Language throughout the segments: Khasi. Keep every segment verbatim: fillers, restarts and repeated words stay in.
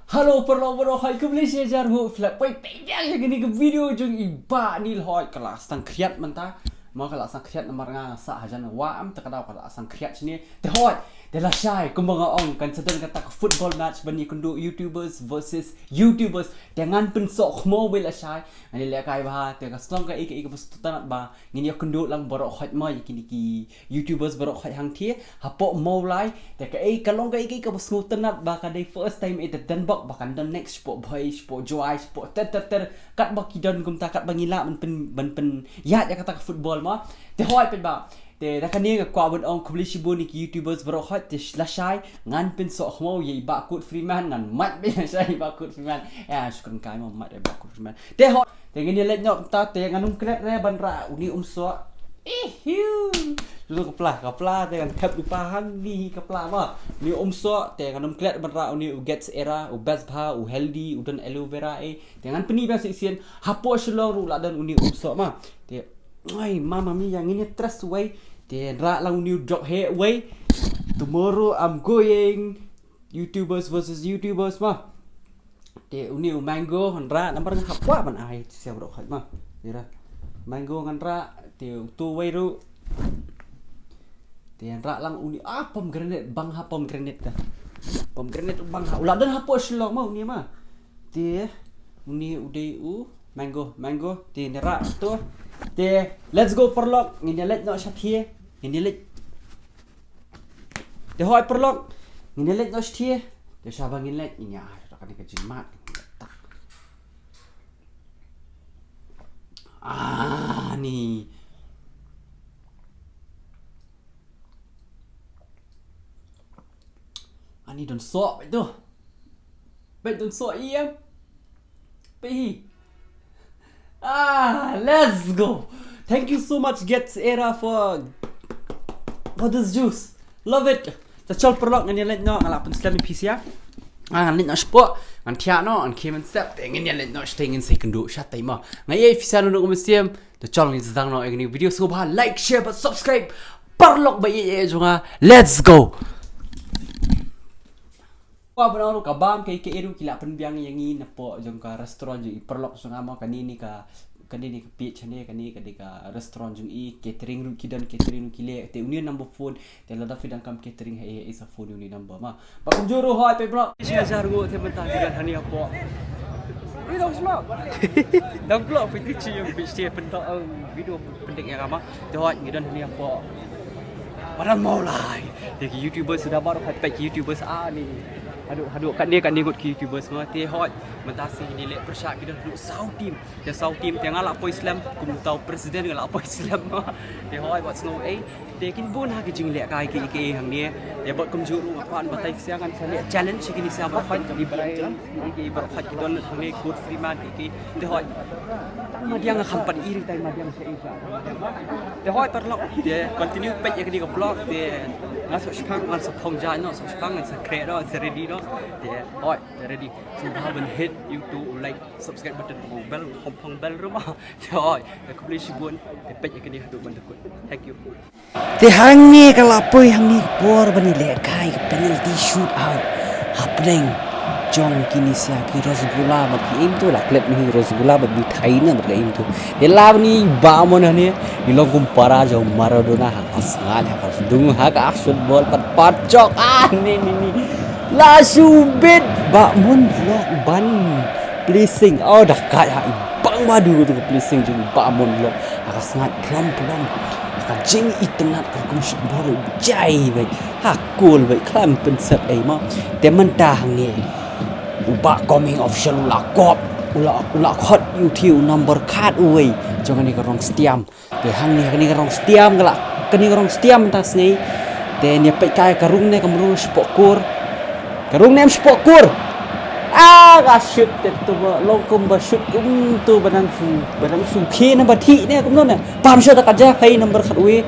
Hello paralok baroh, hi, khublei shibun ïa phi la poi peit ïa kane ka video jong i Bah Neil Hoyt. Ka la sangkhriat mynta. Ma ka la sangkhriat namar nga sah hajan wa am ta ka daw ka la sangkhriat shane. Te Hoyt, te lashai kumba nga ong kan sa don kata ka football match ban ïakynduh YouTubers versus YouTubers. Te ngan pynsoh khmaw beit lashai. Ngan ïalehkai bha, te ka sdang kaei kaei kaba sngewtynnat ba ngin ïakynduh lang baroh khoit ma ïa kine ki YouTubers baroh khoit hangthie hapoh Mawlai. Te kaei ka long kaei kaei kaba sngewtynnat ba ka dei first time, eh, te don bok ba kan don next shapoh Bhoi, shapoh Jowai, shapoh ter ter ter. Katba ki don kumta, katba ngi lah ban pyn, ban pynïaid ïa kata ka football ma. Te Hoyt peit ba. Te da kane nga kwah ban ong khublei shibun ïa ki YouTubers baroh khoit. Te lashai ngan pynsoh khmaw ïa i Bah Kut Freeman, ngan mad beit lashai i Bah Kut Freeman. Eh, shukran kai ma, mad ïa i Bah Kut Freeman. Te Hoyt, te ngin ïa leit noh kumta, te ngan ym klet re ban rah une um soh. Ihiu. Lu ka pla, ka pla te ngan khep lypa hangne ka pla ma. Une um soh, te ngan ym klet ban rah une u Gets Era, u best bha, u healthy, u don aloe vera, eh. Te ngan pyni biang shisien, hapoh Shillong ruh la don une um soh ma. Te, ai, mama mia, ngin ïa trust wei. Te ngan rah lang une u dok he wei. Tomorrow I'm going. YouTubers versus YouTubers ma. Te une u Mango ngan rah namar nga hap kwah ban ai sha baroh khoit ma. Te ra. Mango ngan rah, te utu wei ruh. Te ngan rah lang une, ah, pomegranate, bang ha pomegranate ka. Pomegranate bang ha. U la don hapoh Shillong ma une ma. Te une u dei u Mango, Mango. Te ngan rah tu. Te let's go paralok. Ngin ïa leit noh shathie. Ngin ïa leit. Te Hoyt paralok, ngin ïa leit noh shathie. Te shaba ngin leit, ngin ïa ai da kane ka jingmad. Ah, ni. Ani don soh, peit tu. Peit don soh ïa. Peit hi. Ah, let's go. Thank you so much, Gets Era, for, for this juice. Love it. Te chol paralok, ngan ïa leit noh, nga la pynslem ïa phi sha. Ah, ngan leit noh shapoh, ngan thiah noh, ngan khie mynstep, te ngin ïa leit noh shatei, ngin sa ïakynduh shatei mo. Nga ïa phi sha, ngan ong mynsiem. Te chol, ngin sa sdang noh ïa kane ka video, sngewbha like, share bad subscribe. Paralok ba ïeit jong nga. Let's go. Kwah ban ong ruh ka bam kaei kaei ruh ki la pynbiang ïa ngi napoh jong ka restaurant jong i paralok jong nga mo, kane ne ka, kane ne ka page ne, kane, kane ka restaurant jong i, catering ruh ki don, catering ruh ki leh, te une number phone, te lada phi donkam catering ha ïa sa phone une number ma. Ba kumjuh ruh Hoyt peit bro. Shi hajar ngut te mynta ki don hangne hapoh. Ri dong sma. Dang vlog phi ti chi ïa phi ti pyntok, um, video pyndik ïa nga ma. Te Hoyt ngi don hangne hapoh Madan Mawlai. Te ki YouTubers suda baroh, peit ki YouTubers ani. Haduh, haduh katne katne ngut ki YouTubers ma. Te Hoyt mynta sngi ngin leh pyrshah ki don haduh saw team. Te saw team te nga la poi slem, kum uta u president nga la poi slem ma. Te Hoyt wat sngew ei. Te kin bun ha ki jinglehkai kiei kiei hangne. Te bad kumjuh ruh nga kwah ban batai sha ngan sa leh challenge kine sha baroh khoit, ki brai kiei kiei baroh khoit ki don hangne, Kurt Freeman kiei kiei. Te Hoyt, tang madiang nga kham pat ïohi, tang madiang sa ïohi. Te Hoyt paralok, te continue peit ïa kane ka vlog, te nga shu shipang, ngan sa phong jaiñ noh, shu shipang, ngan sa khreh noh, sa ready noh. Te Hoyt, te ready. Sngewbha ban hit ïa uto u like, subscribe button, u bell, kham phong bell ruh ma. Te Hoyt, te khublei shibun, te peit ïa kane haduh ban da kut. Thank you. Te hangne ka la poi hangne ka por ban ïalehkai ka penalty shoot out hapdeng jong kine sha ki rasgulla bad ki im tu, la klet mi rasgulla bad mithai na bad ka im tu. Te la bani Bah Mon hangne, i long kum para jong Maradona, ha ka sngaid, ha ka sdung, ha ka shoot ball pat pat chok. Ah, ni ni ni. La shu bit Bah Mon Vlog ban placing. Oh, da kai ha i bang badu tu ka placing jong Bah Mon Vlog. Ha ka sngaid khlem khlem. Ha ka jingitynnat ka kum shoot ball jai beit. Ha kul beit, khlem pynsep ei mo. Te mynta hangne u Bah Coming Official u la kop, u la, u la khot ïa u thie u number khatwei jong kane ka rong Stiam. Te hangne kane ka rong Stiam ka la, kane ka rong Stiam mynta sngi. Te ngi peit kai ka rung ne kam rung shapoh kur. Ka rung ne em shapoh kur. Ah, ka shoot te tu ba long kum ba shoot kum tu ba nang shu, ba nang shu khie na ba thik ne kumno ne. Pam shot da ka ja phai number khatwei.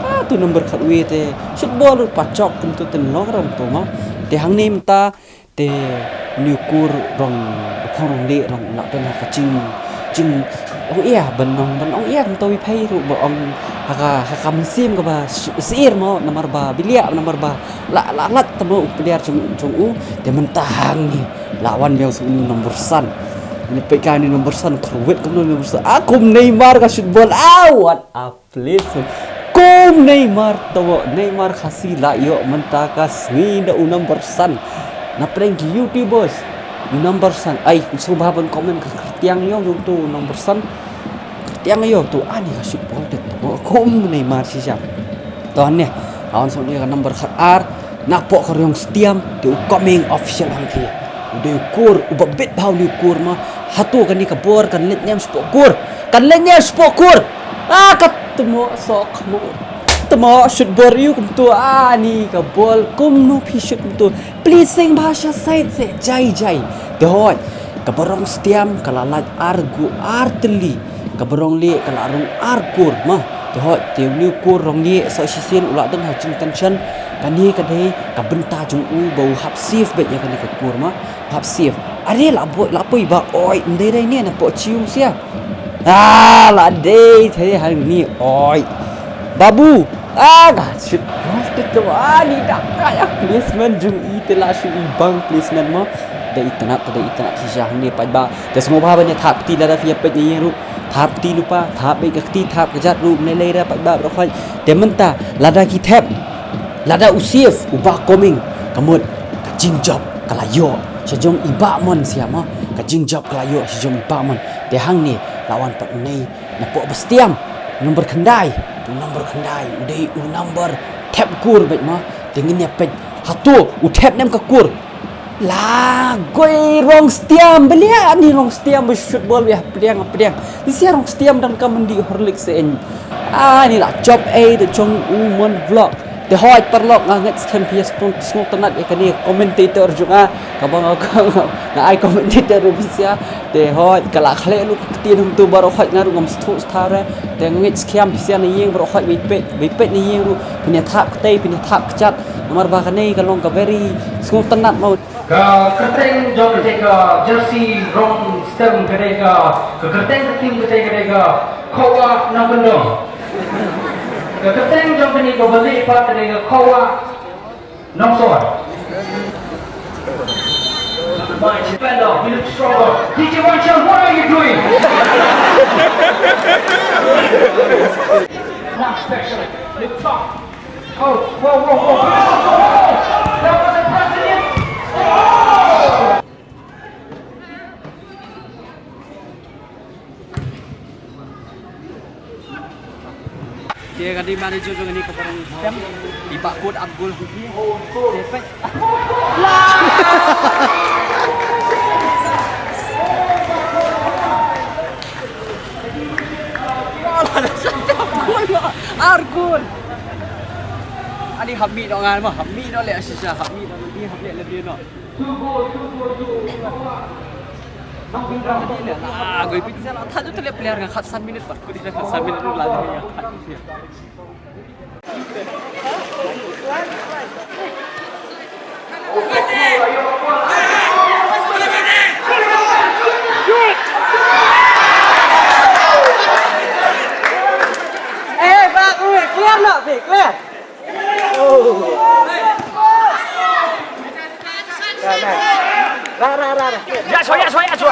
Ah, tu number khatwei te shoot ball pat chok kum tu, te long ram tu mo. Te hangne mynta te une u kur rong, u khong rong leh rong u la don ha ka jing, jing, ong ïa ban ong, ban ong ïa kumta wi phai ruh ba ong ha ka, ha ka mynsiem kaba syier mo, namar ba bilia, namar ba la, la lat te mo u player jong, jong u. Te mynta hangne La wan biang sa une u number san. Une peit ka une u number san, kyrwit kumno u number san. Ah, kum Neymar ka shoot ball. Ah, what a placement. Kum Neymar, to Neymar Khasi la ïoh mynta ka sngi da u number san. Na pdeng ki YouTubers, u number san. Ai, sngewbha ban comment ka kyrtiang ïong jong uto u number san. Kyrtiang ïong uto, ani ka shoot ball te, to kum Neymar shisha. To ne, awan sa une ka number khatar. Napoh ka Rong Stiam, te u Coming Official hangtei. U dei u kur, uba bit bha u dei u kur mo. Hato kane ka bor kan leit niam shapoh kur. Kan leit niam shapoh kur. Ah, ka tmo sok mo. Tmo shoot bor ïu kumto, ani ka ball kumno phi shoot kumto. Placing bha sha side se jai jai. Te hoi, kaba Rong Stiam ka la lait ar gu ar tylli. Kaba Rong Lieh ka la rung ar kur mo. Te hoi, te une u kur Rong Lieh sa shisien u la don ha jingtension. Kane ka dei ka bynta jong u ba u hap save beit ïa kane ka kur mo. Hap save. Are la boi, la poi ba, oi, ndei dei ne napoh chiung sia. Ah, la dei te hangne, oi. Babu, ah, ka shoot ball te, to, ah, ni da ka ïa placement jong i te la shu i bang placement mo. Da itynnad, da itynnad shisha hangne paidbah. Te sngewbha ban ïa thap kti lada phi ïa peit na ïing ruh. Thap kti lypa, thap beit ka kti, thap ka jat ruh, ym lei lei re paidbah baroh khoit. Te mynta, lada ki thep, lada u save, u Bah Coming, ka mut, ka jingjop, ka la ïoh, sha jong i Bah Mon sia mo, ka jingjop ka la ïoh, sha jong i Bah Mon. Te hangne, la wan pat une, napoh ba Stiam, number khyndai, u number khyndai, u dei u number thep kur beit mo, te ngin ïa peit, hato, u thep ne em ka kur, La goi Rong Stiam, belia ni Rong Stiam ba shoot ball ba hapdeng hapdeng. Ni sia Rong Stiam dang kam mandi Horlicks se en. Ah, ni la chop ei da jong u Mon Vlog. Te hoi paralok nga ngeit skhem phi sngewtynnad ïa kane commentator jong nga. Kaba nga nga ai commentator ruh phi sia. Te hoi ka la khleh lut ka ktien hangto baroh hoi nga ruh ngam sngewthuh sthar. Te nga ngeit skhem phi sia na ïing baroh hoi ba peit ba peit na ïing ruh. Phin ïa thap ktei phin ïa thap kjat. Namar ba kane ka long ka very sngewtynnad mo. Ka kyrteng jong kata ka jersey Rong Stiam kata ka, ka kyrteng ka team kata, kata ka Khowa Nongkyndong. Ka kyrteng jong kane ka balieh pat kata ka Khowa Nongsor. My defender, he looks stronger. D J Wanchel, what are you doing? Not special. Look tough. Oh, whoa, whoa, whoa. That was a Brazilian. Oh! Dia kadi mari jujur ini ke perang. Iba kod Abdul. Dia pe. Ar gol. Ani hap mih noh ngan ma, hap mih noh leh shisha, hap mih noh leh, hap leh leh noh. Ah, gol phi sa la, tha ju te leh player nga khat san minit pat, ku di khat san minit la. Eh, ba, ui, clear noh, Pi, clear. Oh. Ra, ra, ra, ra. Ya, so, ya, so, ya, so.